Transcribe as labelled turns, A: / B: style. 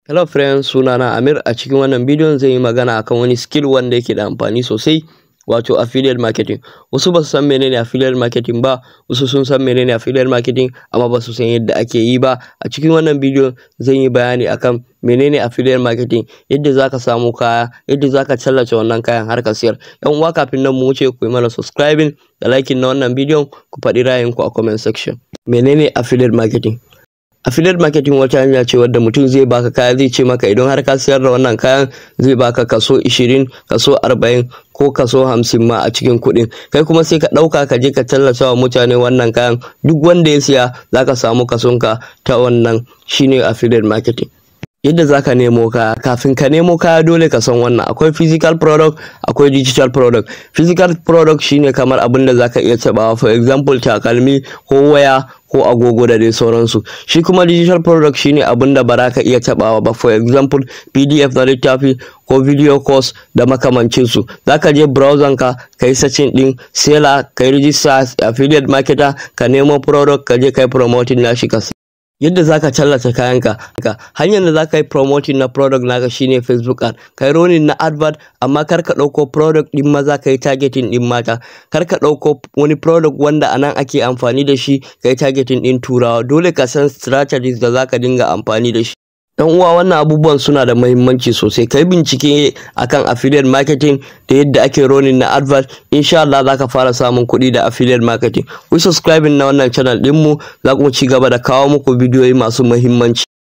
A: Hello friends, sunana Amir. A cikin wannan bidiyon zan yi magana akan wani skill wanda yake da amfani sosai, wato affiliate marketing. Wasu ba su san menene affiliate marketing ba, wasu sun san menene affiliate marketing amma ba su san yadda ake yi ba. A cikin wannan bidiyon zan yi bayani akan menene affiliate marketing, yadda zaka samu kaya, yadda zaka tallace wannan kayan har ka siyar. Yan uwa, kafin nan mu wuce, ku yi mana subscribing da liking na wannan bidiyon, ku faɗi ra'ayinku a comment section. Menene affiliate marketing? Affiliate marketing wata hanya ce wadda mutum zai baka kaya, zai ce maka idan har ka sayar da wannan kayan zai baka kaso 20, kaso 40 ko kaso 50 ma a cikin kuɗin. Kai kuma sai ka ɗauka ka je ka tallata wa mutane wannan kayan, duk wanda ya siya zaka samu kasonka ta wannan. Shine affiliate marketing. Yadda zaka nemo kaya: kafin ka nemo kaya dole ka san wannan, akwai physical product, akwai digital product. Physical product shine kamar abin da zaka iya tabawa, for example takalmi ko waya ko agogo da dai sauransu. Shi kuma digital product shine abin da ba za ka iya tabawa ba, for example PDF na littafi ko video course da makamancin su. Zaka je browser ka, ka yi searching din seller, ka yi register as affiliate marketer, ka nemo product, ka je ka yi promoting nashi ka. Yadda zaka tallata kayanka: hanyar da zaka yi promoting na product naka shine Facebook ad, kai running na advert, amma kar ka ɗauko product ɗin maza kai targeting ɗin mata. Kar ka ɗauko wani product wanda anan ake amfani da shi kai targeting ɗin Turawa. Dole ka san strategies da zaka dinga amfani da shi. Dan uwa, wannan abubuwan suna da muhimmanci sosai. Kai bincike akan affiliate marketing da yadda ake running na advert. Insha Allah zaka fara samun kuɗi da affiliate marketing. Ku subscribing na wannan channel ɗinmu, za ku ci gaba da kawo muku bidiyoyi masu muhimmanci.